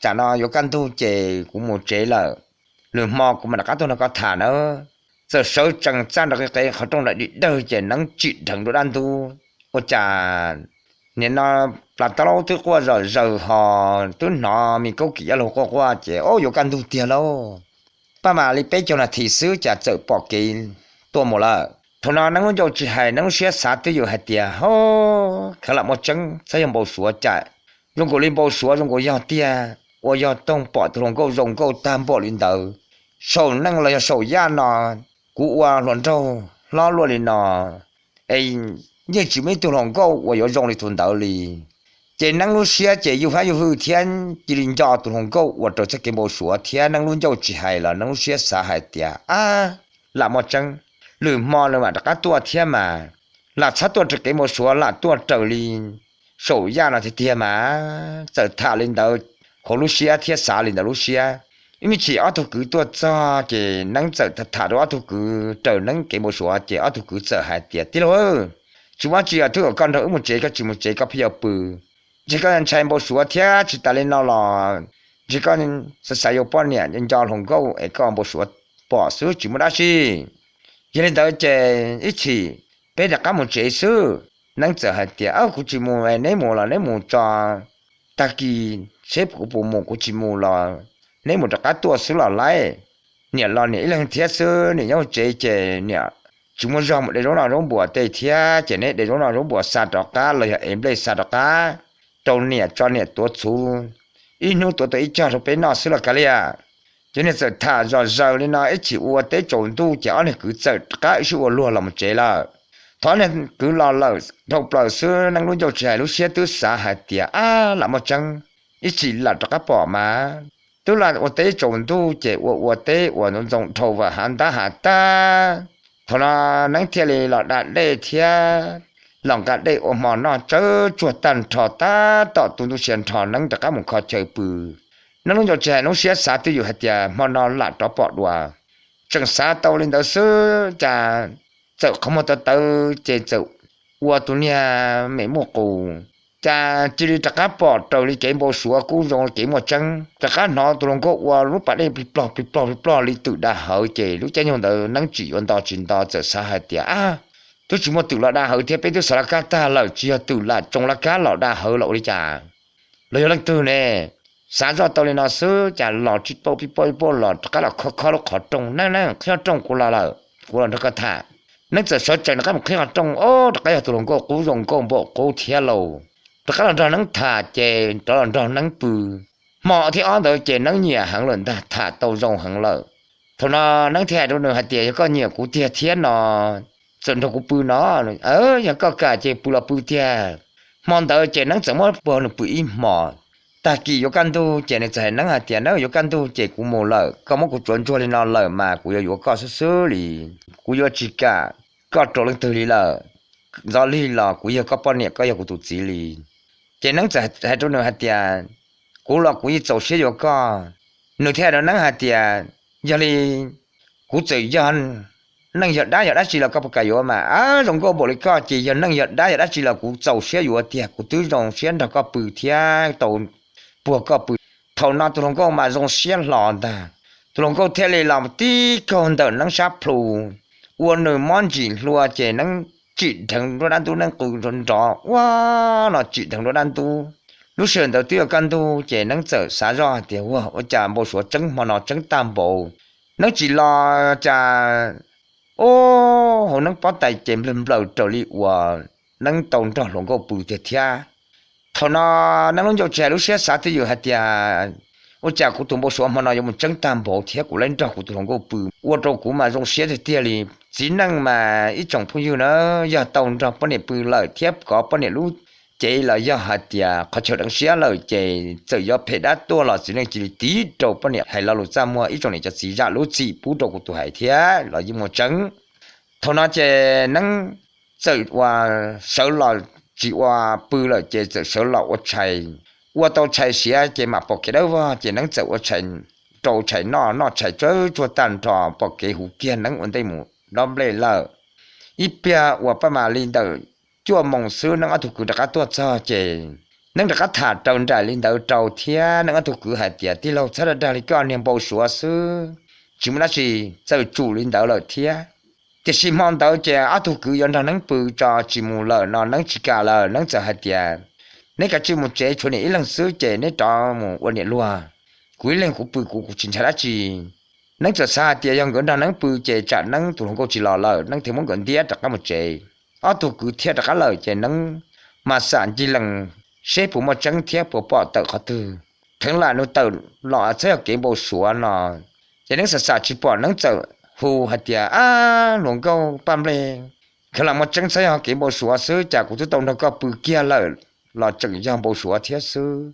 tsam no yuav kaj ntug ces kuv mus tsev lawm. lwm hmo kuv mam rov qab tuaj nrog koj tham nawb. Txawm sawv tsees txaj nrog qe qhov rooj lam dim dawg ces Neeb tsim dheev dua dab ntub. Ua cas nim no plas taub twb quaj zom zaws ho twb hnov me kaub kim yaj laug quaj quaj ces o yuav kaj ntug tiag lauj. Paj mam li peb caug nas this xwb cas txawm pom kev tuaj mus lawm. Thaum no Neeb lub ncauj tsis hais, Neeb lub siab xav twj ywm hais tias ho khav lam muaj tseeb, txhob yog npau suav cas. Zoo nkaus li npau suav zoo nkaus yog tiag, ua yog toog pom tus hluas nkauj zoo nkauj tag npaum li ntawd. Saum neej los yog saum yaj no, kuv ua hluas nraug hlob luaj li no es yeej tsis muaj ib tug hluas nkauj uas yuav zoo li tus ntawd li. Ces Neeb lub siab ces yuj fab yuj hwj thiab cia li nco tus hluas nkauj uas raws txoj kev npau suav thiab Neeb lub ncauj tsis hais los Neeb lub siab xav hais tias ab, lam muaj tseeb, lwm hmo nws mam rov qab tuaj thiab mas, lam txhob tuaj raws kev npau suav, lam tuaj raws li saum yaj no tiag tiag mas. Txawm tham li ntawd hauv lub siab thiab xav li ntawd lub siab. Ib me chim ob tug kwv tuaj txog ces Neeb txawm tham rau ob tug kwv raws Neeb kev npau suav ces ob tug kwv txawm hais tias tij laug, tsis muaj tsi os, twb kom koj nrog wb mus tsev koj tsis mus tsev koj pheej yuav pw. Ntshe koj ntshai npau suav thiab tsis tas li no los ntshe koj xav xav yuav poj niam nco hluas nkauj es koj npau suav pom xwb tsis muaj dab tsi. Yog li ntawd ces ib chim peb rov qab mus tsev xwb. Neeb txawm hais tias kuv tsis mus, neb mus los neb mus tso, tag kis seb kuv puas mus, kuv tsis mus los neb mus rov qab tuaj xwb los laiv. Niam los niam ib leeg thiab xwb, niam nyob hauv tsev ces niam tsis muaj zog mus de zaub noj zaub npuas tej thiab ces neb de zaub noj zaub npuas xa rov qab los yog ev nplej xa rov qab rau niam tso niam tuav txhuv, ib hnub tuav tau ib cog rau peb noj xwb los kav liam. Ces niag txawm tham zom zaws li no ib chim ua teb tsaus ntuj ces ob niag kwv txawm rov qab wb sib ua luag los mus tsev lawm. Thaum ob niag kwv los lawm dhau plaws xwb Neeb lub ncauj tsis hais lub siab twb xav hais tias ab, lam muaj tseeb, ib chim lam rov qab pom mas. Twb los ua teb tsaus ntuj ces ua ua teb uas ntxoov ntxoo dhau vam hav ntab hav tag. Thaum no Neeb thiaj li los da dej thiab los nqa dej ua hmo noj tsawv tsuag tag nrho tab tom tu ntuj sia nrho Neeb rov qab mus kho chaw pw. Neeb lub ncauj tsis hais lub siab xav twj ywm hais tias hmo no lam rov pom dua. Tseem xav tau li ntawd xwb cas txawm qhov muag tawv tawv ces txawm ua tus niag me muaj qus, cas cia li rov qab pom raws li kev npau suav kuj zoo li kev muaj tseeb, rov qab hnov tus hluas nkauj ua lub pas dej plig plog plig plog plig plog li twm da hawv ces lub caij nyoog ntawd Neeb tsis yuav nto tsis nto txawm xav hais tias ab, twb tsis muaj twm los da hawv thiab peb twb xov laj kab tag lawm tsis yog twm lam tsoo laj kab los da hawv los ua li cas los yog leej twg ne. Xav zoj tau li no xwb cas los tsis paub pib paub ib puab los rov qab los khob khob lub qhov rooj, Neeb, Neeb, qhib qhov rooj kuv los lawm, kuv los nrog koj tham. Neeb txawm sawv tsees rov qab mus qhib qhov rooj, o, rov qab yog tus hluas nkauj qub zoo nkauj npaum qub thiab lauj. Rov qab los nrog Neeb tham ces rov los nrog Neeb pw. Hmo thib ob ntawd ces Neeb nyiam heev lawm ntag, tham tau zoo heev lawm. Thaum no Neeb thiaj hais rau nws hais tias yog koj nyiam kuv tiag thiab no txawm nrog kuv pw no, yog koj kam ces pw los pw tiag. Hmo ntawd ces Neeb txawm muab puag nws pw ib hmos. Tag kis yuav kaj ntug ces nws txawm hais Neeb hais tias Neeb, yuav kaj ntug ces kuv mus lawm, koj muab kuv tsuav ntsuag li no lawm mas kuv yuav yuav koj xwb xwb li, kuv yuav tsis kam koj rau leej twg li lawm. Ntxov lig los kuv yog koj poj niam, koj yog kuv tus txiv li. Ces Neeb txawm hais rau nws hais tias kuv los kuv yeej txaus siab yuav koj. Nws thiaj hais rau Neeb hais tias yog li kuv txawm yog neej yog dab yog dab tsi los koj puas kam yuav mas, a, zoo nkauj npaum li koj ces yog neej yog dab yog dab tsi los kuv txaus siab yuav tiag, kuv twb zoo siab nrog koj pw thiab tau puag koj pw. Thaum no tus hluas nkauj mas zoo siab hlo ntag, tus hluas nkauj thiaj li los tib kaug ntawm Neeb sab plhu, ua nws mob ntsis hlua ces Neeb tsim dheev nruab dab ntub, Neeb qw nrov ua no tsim dheev nruab dab ntub. Lub sij hawm ntawd twb yuav kaj ntug ces Neeb txawm xav zoj hais tias ua, ua cas npau suav tseeb hmo no tseeb tag npaum. Neeb tsis los cas, o, hauv Neeb pob tais ces nplawg nplaws raws li uas Neeb tau nrog hluas nkauj pw tiag thiab. Thaum no Neeb lub ncauj tsis hais lub siab xav twj ywm hais tias ua cas kuv tus npau suav hmo no yuav mus tseeb tag npaum thiab kuv lawv nrog kuv tus hluas nkauj pw ua rau kuv mas zoo siab tiag tiag li. Txiv neej mas ib tsoom phooj ywg na, yog tau nrog poj niam pw lawm thiab kov poj niam lub cev los yog hais tias qhov chaw deev siab lawm ces txawm yuav phem dab tuag los txiv neej cia li tiv rau poj niam hais lo lus txaj muag, ib tsoom niam cov txiv zam lub txim pub rau kuv tus hais thiab los yeej muaj tseeb. Thaum no ces Neeb txawm ua sawv los tsis ua pw lawm ces txawm sawv los ua tshais. Ua tau tshais siav ces mam pom kev dawb vog ces Neeb txawm ua tshais, rau tshais noj, noj tshais tsawv tsuag tag nrho pom kev huv kiag Neeb ua ntej mus dob nplej lawm. Ib pliag uas paj mam li ntawm cuaj moos xwb Neeb ob tug kwv rov qab tuaj txog ces Neeb rov qab tham raws nraim li ntawd rau thiab Neeb ob tug kwv hais tias tij laug txhob dag dag li koj niag npau suav xwb, tsis muaj dab tsi, txawm tsum li ntawd lawm thiab. Tiam sis hmo ntawd ces ob tug kwv yuav nrog Neeb pw tso tsis mus lawm no Neeb tsis kam lawm, Neeb txawm hais tias, Neb kav tsij mus tsev, tshuav niam ib leeg xwb ces neb rov mus ua niam luag, kuv ib leeg kuv pw kuv, kuv tsis ntshai dab tsi. Neeb txawm xav hais tias yog nkawd nrog Neeb pw ces tsam Neeb tus hluas nkauj tsis los lawm Neeb thiaj muab nkawd ntiab rov qab mus tsev. Ob tug kwv thiaj rov qab lawm ces Neeb mas xam ncig lees seb puas muaj tseeb thiab puas pom tawm qhov twg. Dheev lam nws tawm los txhob yog kev npau suav no, ces Neeb xam xam tsis pom, Neeb txawm hu hais tias, Ab, hluas nkauj Paj Nplej, dheev lam muaj tseeb txhob yog kev npau suav xwb, cas kuv twb tau nrog koj pw kiag lawm los tseem yog npau suav thiab xwb.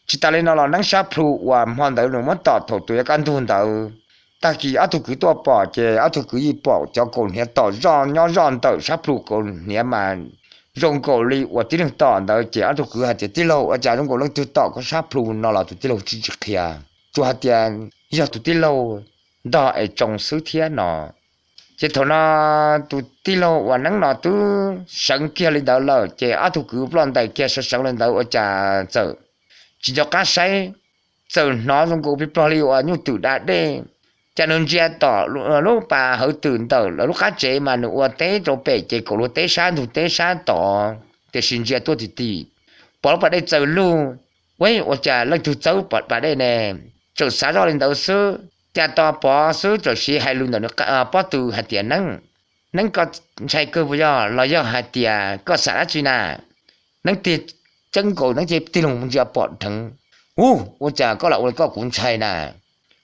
Tsis tas li no los Neeb sab plhu uas hmo ntawd nws muab tom thaum tus yuav kaj ntug ntawd, tag kis ob tug kwv tuaj pom ces ob tug kwv yeej pom cov kaus hniav tom zoj nyob zoj ntawm sab plhu, kaus hniav mas zoo nkaus li uas tib neeg tom ntawd ces ob tug kwv hais tias, Tij laug, ua cas zoo nkaus leej twg tom koj sab plhu no los tus tij laug tsis tsis qhia, tsuas hais tias yog tus tij laug ntog es tsoo xwb thiab no. Ces thaum no tus tij laug uas Neeb no twb seev kiag li ntawd lawm ces ob tug kwv ploj ntais kiag sawv seev li ntawd ua cas txawm tsis nco qab saib, txawm hnov zoo nkaus plig plog li uas nyuj twm da dej. Cas nws ntsia tom lub pas hawv twm ntawm lawv lub qab tsev mas nws ua teb rau pem ces kaum luag teb sab ntug teb sab tod, tiam sis ntsia tuaj tim tim, pom lub pas dej txawm lug. Ua cas leej twg txawb pas dej ne? Tseem xav zoj li ntawd xwb, cas tos pov xwb txawm siv hais lus ntawm pob tw hais tias, Neeb, Neeb, koj ntshai kawg puas yog los yog hais tias koj xam dab tsi na? Neeb tig ceeb nkaus Neeb tig loo ntsia pom dheev. Ub, ua cas koj los ua li koj, kuv ntshai na.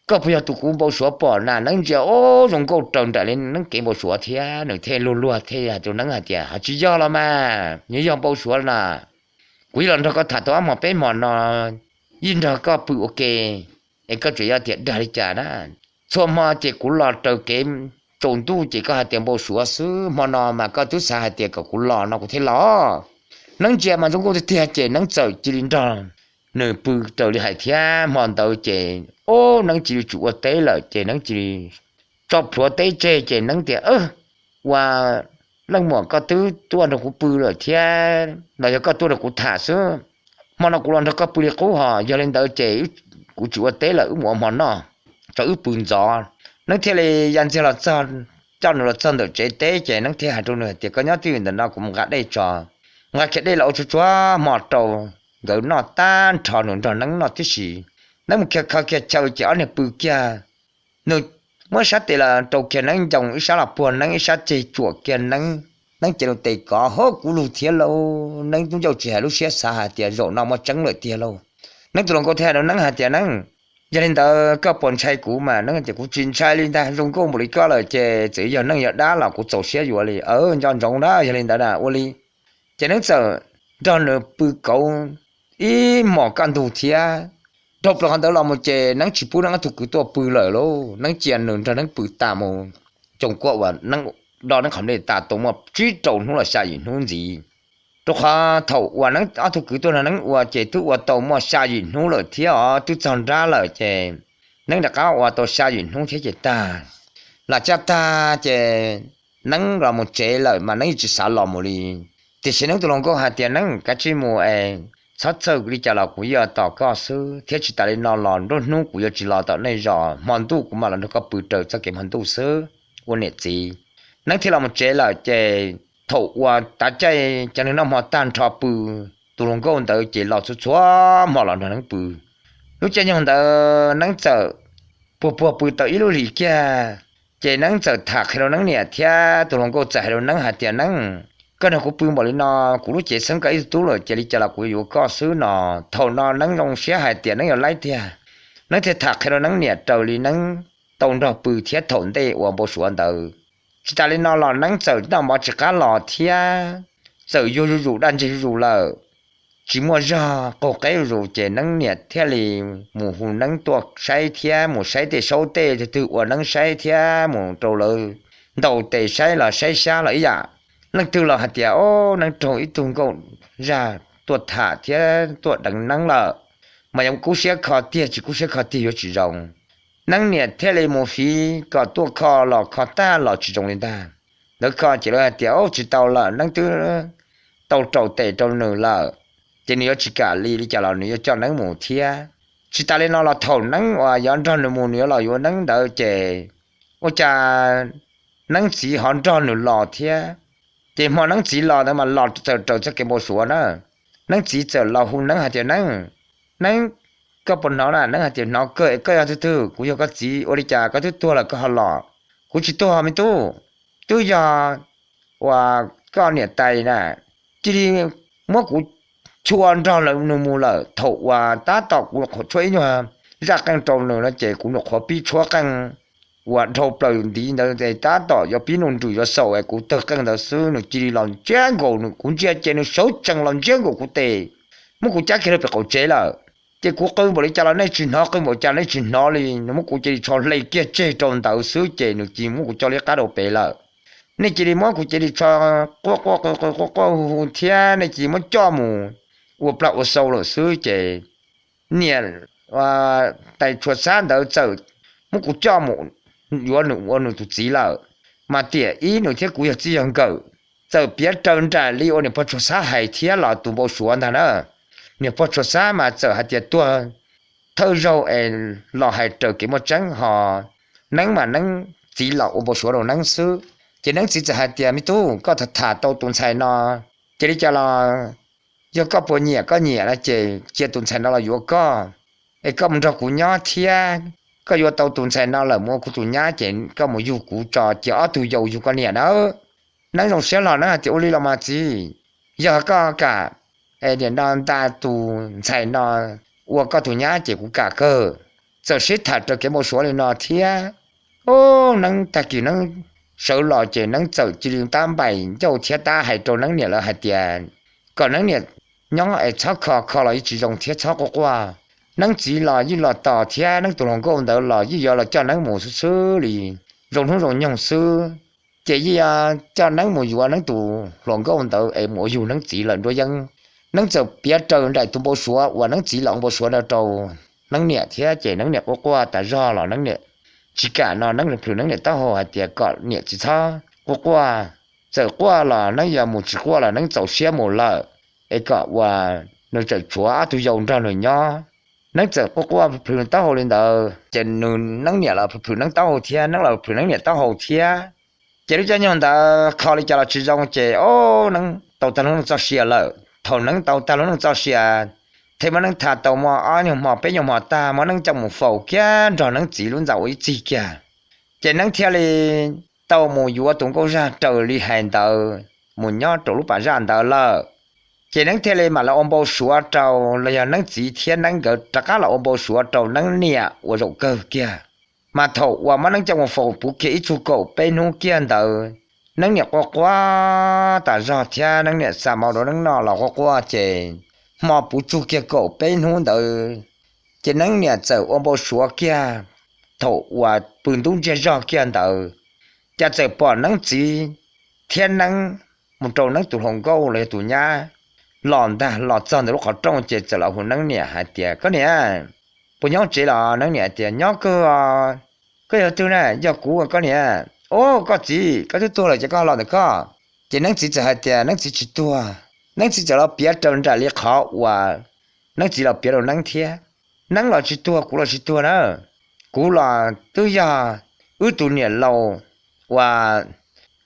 Koj puas yog tus kuv npau suav pom na? Neeb ntsia, ub, zoo nkauj raws nraim li Neeb kev npau suav thiab nws thiaj luag luag thiaj hais rau Neeb hais tias, Ho tsis yog los mas, nws yog npau suav na. Kuv yeej los nrog koj tham tau ob hmo peb hmo no, yeej nrog koj pw ua ke, es koj tseem yuav tias dag li cas na? Txhua hmo ces kuv los raws kev tsaus ntuj ces koj hais tias npau suav xwb, hmo no mas koj twb xav hais tias kom kuv los no kuv thiaj los. Neeb ntsia mas zoo nkauj tiag tiag ces Neeb txawm cia li nrog nws pw raws li hais thiab. Hmo ntawd ces, ub, Neeb cia li tsum ua teb lawm ces Neeb cia li tso plhuav teb tseg ces Neeb tias, Ua, leej muam, koj twb tuaj nrog kuv pw lawm thiab los yog koj tuaj nrog kuv tham xwb? Hmo no kuv los nrog koj pw li qub hos, yog li ntawd ces kuv tsis ua teb lawm, wb mus ua hmo noj, tso wb pw ntxov. Neeb thiaj li ya ntxiag los txog, coj nws los txog ntawm tsev teb ces Neeb thiaj hais rau nws hais tias, Koj nyob twj ywm ntawm no, kuv mus nqa dej tso. Nqa kiag dej los ua tsuag tsuag hmo rau nkawd noj tag nrho, nws nrog Neeb noj tib si. Neeb mus kiag kho kiag chaw ces ob niag pw kiag. Nws muab sab tes los rau kiag Neeb ncoo, ib sab los puag Neeb, ib sab ceg tsuam kiag Neeb. Neeb ces nws tes kov hauv kuv lug thiab lauj. Neeb tub ncauj tsis hais lub siab, xav hais tias zaum no muaj tseeb lawm tiag lauj. Neeb tus hluas nkauj thiaj hais rau Neeb hais tias, Neeb, yog li ntawd koj puas ntshai kuv mas? Neeb tias, Kuv tsis ntshai li ntag, zoo nkauj npaum li koj lawm ces txawm yog neeg yog dab los kuv txaus siab yuav li. Nco ntsoov na, yog li ntawd na ua li. Ces Neeb txawm nrog nws pw kauv ib hmos kaj ntug thiab. Dhau plaws qhov ntawd los mus ces Neeb tsis pub Neeb ob tug kwv tuaj pw lawm lauj. Neeb cia nws nrog Neeb pw tas mus, coom kuab uas Neeb do Neeb qhov nplej tas tau muaj tsib rau hnub los xya yim hnub ntxiv. Rau qhov thaum uas Neeb ob tug kwv tuaj nrog Neeb ua ces twb ua tau muaj xya yim hnub lawm thiab os, twb txog nrab lawm ces Neeb rov qab ua tau xya yim hnub thiab ces tag. Lam caj tag ces Neeb los mus tsev lawm mas Neeb yeej tsis xav los mus li. Tiam sis Neeb tus hluas nkauj hais tias, Neeb, kav tsij mus es txhob txhawj, li cas los kuv yeej tos koj xwb, thiab tsis tas li no los nruab hnub kuv yuav tsis los tom nej zos, hmo ntuj kuv mam los nrog koj pw raws txoj kev hmo ntuj xwb. Ua niam txiv, Neeb thiaj los mus tsev lawm ces thaum uas tav caij cov neeg noj hmo tag nrho pw, tus hluas nkauj ntawd ces los txhua txhua hmo los nrog Neeb pw. Lub caij nyoog ntawd Neeb txawm puag puag pw tau ib lub hlis kiag, ces Neeb txawm tham qhia rau Neeb niam thiab tus hluas nkauj txawm hais rau Neeb hais tias, Neeb, koj nrog kuv pw npaum li no, kuv lub cev xeeb koj ib tug tub lawm ces li cas los kuv yuav yuav koj xwb no. Thaum no Neeb zoo siab hais tias Neeb yuav laib tiag. Neeb thiaj tham qhia rau Neeb niam raws li Neeb tau nrog pw thiab thaum ntej uas npau suav ntawd. Tsis tas li no los Neeb txawm noj mov tsis qab los thiab, txawm yuag zuj zus daj ntseg zuj zus lawm, tsis muaj zog, qaug qeb zuj zus ces Neeb niam thiaj li mus hu Neeb tuaj saib thiab mus saib tej saub tej twg uas Neeb saib thiab mus rau lawv ntaus tes saib los saib xyab los ib yam. Leej twg los hais tias, Ob, Neeb raug ib tug nkauj zaj tuaj tham thiab tuaj deev Neeb lawm, mas yog kub siab kho tiag, tsis kub siab kho tiag yuav tsis zoo. Neeb niam thiaj li mus fiv kom tuaj kho los kho tag los tsis zoo li ntag. Lawv kho ces lawv hais tias, Ob, tsis tau lawm, Neeb twb tau raus tes rau nws lawm, ces nws yuav tsis kam li, li cas los nws yuav coj Neeb mus thiab. Tsis tas li no los thaum Neeb uas yuav nrog nws mus nws yuav los yuav Neeb ntawd ces ua cas Neeb txiv ho nrog nws los thiab. Ces hmo Neeb txiv los ntawd mas los txawm raws txoj kev npau suav na. Neeb txiv txawm los hu Neeb hais tias, Neeb, Neeb, koj puas hnov na? Neeb hais tias, Hnov kawg es koj yog leej twg? Kuv yog koj txiv. Ua li cas koj twb tuag lawm koj ho los? Kuv tsis tuag me tub, twb yog uas koj niam tais na cia li muab kuv tshua nrog nws mus lawm. Thaum uas tab tom kuv nyuam qhuav tshuab ib nyuag zaj qeej rau nws no ces kuv nyuam qhuav pib tshuab qeej uas dhau plaws ntiv ntawd es tab tom yuav pib nrus yuav xaus es kuv tawg qeej ntawd xwb nws cia li los ntsiab nkaus nws, kuv ntsia ces nws sawv tsees los ntsiab nkaus kuv tes, muab kuv cab kiag rau pem qaum tsev lawm. Ces kuv qw npaum li cas los nej tsis hnov, qw npaum cas nej tsis hnov li. Nws muab kuv cia li tsho hle kiag tseg rau ntawd xwb ces nws cia li muab kuv coj liab qab rau pem lawm. Nej cia li muab kuv cia li tsho quaj quaj quaj quaj hu hu thiab nej cia li muab coj mus ua plag ua xau lawm xwb ces niam tais Tshua Xab ntawd txawm muab kuv coj mus yuav nws ua nws tus txiv lawm. Mas tiam ib nws thiab kuv yog txij yog nkawm, txawm piav raws nraim li uas niam pog Tshua Xab hais thiab los tus npau suav ntag na. Niam pog Tshua Xab mas txawm hais tias tuag thawj zaug es los hais raws kev muaj tseeb ho Neeb mas Neeb txiv los ua npau suav rau Neeb xwb. Ces Neeb txiv txawm hais tias, Me tub, koj tham tham tau tus ntxhais no, cia li cas los yog koj puas nyiam, koj nyiam no ces cia tus ntxhais no los yuav koj. Es koj mus nrog kuv nyob thiab, koj yuav tau tus ntxhais no lawm mus ua kuv tus nyab ces koj mus yug kuv tso, cia ob tug yau yug koj niam nawb. Neeb zoo siab hlo, Neeb hais tias, Ua li los mas txiv, yog koj kam es niam no nta tus ntxhais no ua koj tus nyab ces kuv kam kawg. Txawm sib tham raws kev npau suav li no thiab. Ub, Neeb tag kis Neeb sawv los ces Neeb txawm cia li tab npaim ncauj thiab tab hais rau Neeb niam lawv hais tias kom Neeb niam nyob es txhob kho, kho los yeej tsis zoo thiab txhob quaj quaj. Neeb txiv los yeej los tos thiab Neeb tus hluas nkauj ntawd los yeej yuav los coj Neeb mus xwb xwb li, zoo hnub zoo nyoog xwb. Ces yeej yuav coj Neeb mus yuav Neeb tus hluas nkauj ntawd es mus ua yug Neeb txiv lawm nruab yeeb. Neeb txawm piav raws nraim tus npau suav uas Neeb txiv los ua npau suav no rau Neeb niam thiab ces Neeb niam quaj quaj tas zog los Neeb niam tsis kam no Neeb plhws Neeb niam taub hau hais tias kom niam txiv txhob quaj quaj. Txawm quaj los Neeb yuav mus, tsis quaj los Neeb txaus siab mus lawm, es kom uas nws tseem tshuav ob tug yau nrog nws nyob. Neeb txawm quaj quaj plhws nws taub hau li ntawd ces nws, Neeb niam los plhws Neeb taub hau thiab, Neeb los plhws Neeb niam taub hau thiab. Ces lub caij nyoog ntawd kho li cas los tsis zoo ces, o, Neeb tau tag lub neej txoj sia lawm. Thaum Neeb tau tag lub neej txoj sia, thiaj muab Neeb tha tau muaj ob nyuag hmo peb nyuag hmo tag muab Neeb coj mus faus kiag nrog Neeb txiv lub ntxa ua ib txig kiag. Ces Neeb thiaj li tau mus yuav tus nkauj zaj raws li hais ntawd mus nyob rau lub pas zaj ntawd lawm. Ces Neeb thiaj li mam los ua npau suav rau, los yog Neeb txiv thiab Neeb nkawd rov qab los ua npau suav rau Neeb niam ua zaum kawg kiag. Mas thaum uas muab Neeb coj mus faus puv kiag ib tsug kaum peb hnub kiag ntawd, Neeb niam quaj quaj tas zog thiab Neeb niam xa mov rau Neeb noj los quaj quaj ces hmo puv tsug kiag kaum peb hnub ntawd ces Neeb niam txawm ua npau suav kiag. Thaum uas pw ntub ntsiag zog kiag ntawd, cas txawm pom Neeb txiv thiab Neeb mus rau Neeb tus hluas nkauj los yog tus nyab los ntag. Los txog ntawm lub qhov rooj ces txawm los hu Neeb niam hais tias, Koj niam, puas nyob tsev los? Neeb niam hais tias, Nyob kawg. Koj yog twg na? Yog kuv koj niam. O, koj txiv, koj twb tuag lawm ces koj los ntawm koj. Ces Neeb txiv txawm hais tias Neeb txiv tsis tuag. Neeb txiv txawm los piav raws nraim li qhov uas Neeb txiv los piav rau Neeb thiab. Neeb los tsis tuag, kuv los tsis tuag na. Kuv los twb yog wb tus niam laus uas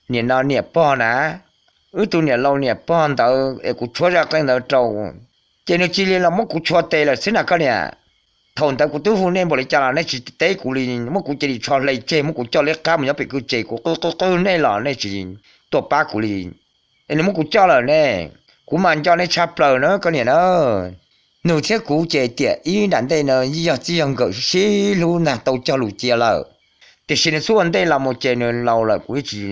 nim no niam pog na, wb tus niam laus niam pog ntawd es kuv tshuab zaj qeej ntawd rau, ces nws cia li los muab kuv tshua tes lawm xwb na koj niam. Thaum ntawd kuv twb hu nej npaum li cas los nej tsis teb kuv li, muab kuv cia li tsho hle tseg, muab kuv coj liab qab mus nyob pem kwj tse, kuv qw qw qw nej los nej tsis tuaj pab kuv li. Es nws muab kuv coj lawm ne, kuv mas nco nej tshaj plaws na koj niam na. Nws thiab kuv ces tiam ib nram ntej no yeej yog txij yog nkawm sib hlub ntag, tau cog lus cia lawm. Tiam sis nws xub ua ntej los mus ces nws laus lawm, kuv yeej tsis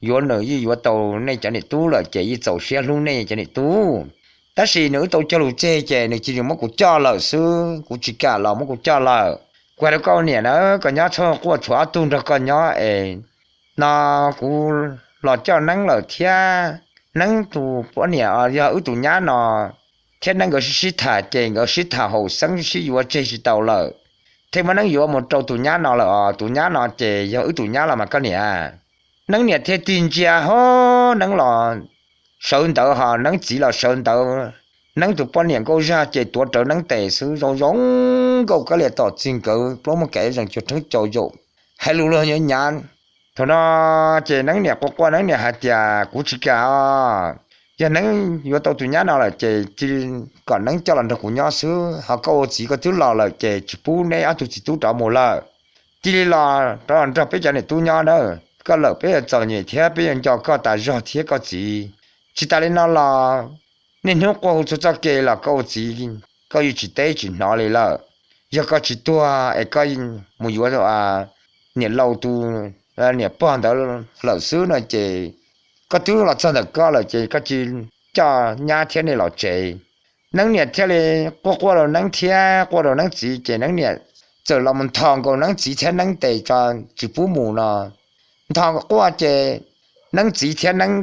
yuav nws, yeej yuav tau nej cov niam tub lawm ces yeej txaus siab hlub nej cov niam tub. Tab sis nws wb tau cog lus tseg ces nws cia li muab kuv coj lawm xwb, kuv tsis kam los muab kuv coj lawm. Kuv hais rau koj niam na, koj nyob txhob quaj, tshuav ob tug nrog koj nyob es no kuv los coj Neeb lawm thiab. Neeb tus poj niam yog wb tus nyab no, thiab Neeb nkawd sib sib tham ces nkawd sib tham haum xeeb sib yuav tseg tsis tau lawm, thiaj muab Neeb yuav mus rau tus nyab no lawm os. Tus nyab no ces yog wb tus nyab los mas koj niam. Neeb niam thiaj tig ntsia ho Neeb los sawv ntawd ho Neeb txiv los sawv ntawd, Neeb tus poj niam nkauj zaj ces tuav rawv Neeb tes xwb zoo zoo nkaus kab lias tom txig nkawd plaub muag kaim zees cuag rheeb caus zaum, hais lus luag nyav nyav. Thaum no ces Neeb niam quaj quaj, Neeb niam hais tias, Kuv tsis kam os. Yog Neeb yuav tau tus nyab no lawm ces cia li kom Neeb coj los nrog kuv nyob xwb, ho koj ua txiv koj twb los lawm ces tsis pub neb ob tug txiv tub rov mus lawm. Cia li los rov los nrog peb cov niam tub nyob nawb. Koj lawm peb yuav txom nyem thiab peb yuav nco koj tas zog thiab koj txiv. Tsis tas li no los niaj hnub quaj hu txhua txoj kev los koj ua txiv koj yeej tsis teb tsis hnov li lawm. Yog koj tsis tuag es koj mus yuav niam laus tus niam pog ntawd lawm xwb no ces koj twb los txog ntawm koj lawm ces koj cia li coj nyab thiab nej los tsev. Neeb niam thiaj li quaj quaj rau Neeb thiab quaj rau Neeb txiv ces Neeb niam txawm los mus nthos nkaus Neeb txiv thiab Neeb tes tso tsis pub mus no. Nthos quaj ces Neeb txiv thiab Neeb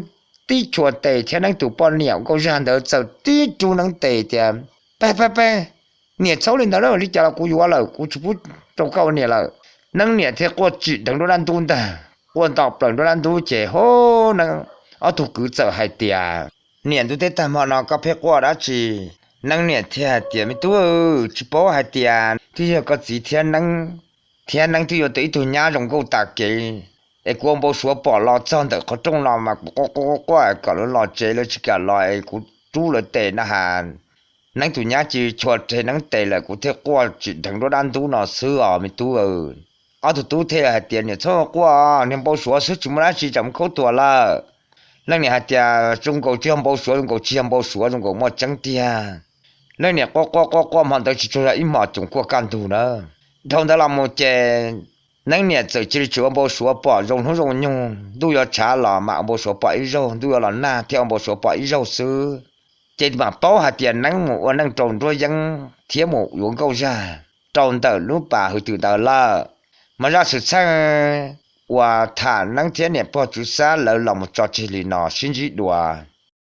tib chua tes thiab Neeb tus poj niam nkauj zaj ntawd txawm tib rub Neeb tes tias, Peb, peb, peb, niam txhob li ntawd na, li cas los kuv yuav lawm, kuv tsis pub rau koj ua niam lawm. Neeb niam thiaj quaj tsim dheev nruab dab ntub ntag, quaj nto plaws nruab dab ntub ces ho Neeb ob tug kwv txawm hais tias, Niam, ntu teb tag hmo no koj pheej quaj dab tsi? Neeb niam thiaj hais tias, Me tub, tsis paub hais tias twb yog koj txiv thiab Neeb, thiab Neeb twb yuav tau ib tug nyab zoo nkauj tas kev es kuv ua npau suav pom los txog ntawm qhov rooj no mas kuv quaj quaj quaj kom lawv los tsev lawv tsis kam los es kuv rub lawv tes na has. Neeb tus nyab cia li chua rhe Neeb tes lawm kuv thiaj quaj tsim dheev nruab dab ntub no xwb os me tub. Ob tug tub thiaj hais tias, Niam txhob quaj, niag npau suav xwb tsis muaj dab tsi, tsam mus khaub tuag lawm. Leej niam hais tias, Zoo nkaus tsis yog npau suav, zoo nkaus tsis yog npau suav, zoo nkaus muaj tseeb tiag. Leej niam quaj quaj quaj quaj hmo ntawd tsis tsuag zog ib hmos tsoom kuaj kaj ntug na. Dhau ntawd los mus ces Neeb niam txawm cia li tsis ua npau suav pom, zoo hnub zoo nyoog ntuj yuav tshav los mam ua npau suav pom ib zaug, ntuj yuav los nag thiab ua npau suav pom ib zaug xwb. Ces mam paub hais tias Neeb mus ua neej rau nruab yeeb thiab mus yuav nkauj zaj rau ntawm lub pas hwv twm ntawd lawm. Mas zaj xwm txheej uas tham Neeb thiab niam pog Tswv Xab lawv los mus tso tseg li no, sib ntsib dua.